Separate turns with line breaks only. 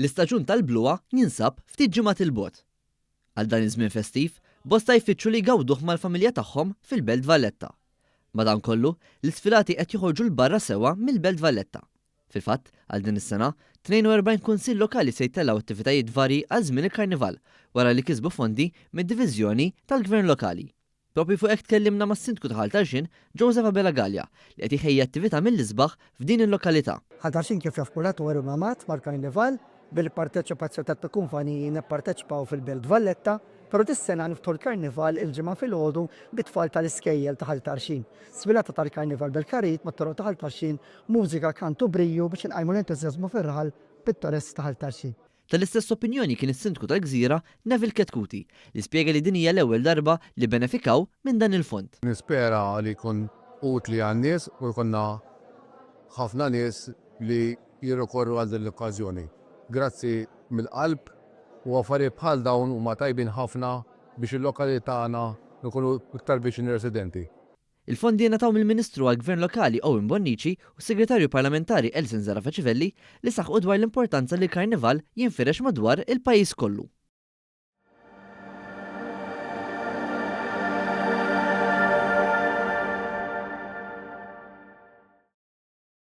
L-istaġun tal-bluha jinsab ftit ġimgħat 'il bogħod. Għal dan iż-żmien festiv, bosta jfittxu li jgawduh mal-familja tagħhom fil-Belt Valletta. Madankollu, l-isfilati qed joħorġu 'l barra sewwa mill-Belt Valletta. Fil-fatt, għal din is-sena, 42 kunsill lokali se jtellgħu attivitajiet varji għal żmien il-Karnival wara li kisbu fondi mid-Diviżjoni tal-Gvern Lokali. Proprju fuq hekk tkellimna mas-Sindku ta' Ħal Tarxien, Joseph Abela Galea, li qed iħejji attività mill-isbaħ f'din il-lokalità.
Ħal Tarxien kif jaf kulħadd huwa rinomat mal-Karnival, bil-parteċipazzjoni ta' kumpaniji nipparteċipaw fil-Belt Valletta, però dis-sena niftħu l-Karnival il-Ġimgħa filgħodu bit-tfal tal-iskejjel ta' Ħal Tarxien. Sfilata tal-Karnival bil-karrijiet mat-toroq ta' Ħal Tarxien, mużika, kant u briju biex inqajmu l-entużjażmu fir-raħal pittoresk ta' Ħal Tarxien.
Tal-istess opinjoni kien is-Sindku tal-Gżira, Neville Chetcuti, li spjega li din hija l-ewwel darba li bbenefikaw minn dan il-fond.
Nispera li jkun utli għan-nies u jkollna ħafna nies li jirrikorru għal din l-okkażjoni. Grazzi mill-qalb u affarijiet bħal dawn huma tajbin ħafna biex il-lokali tagħna nkunu iktar viċin ir-residenti.
Il-fondi ingħataw mill-Ministru għall-Gvern Lokali Owen Bonnici u s-Segretarju Parlamentari Elson Zerafa Civelli li saħqu dwar l-importanza li l-Karnival jinfirex madwar il-pajjiż kollu.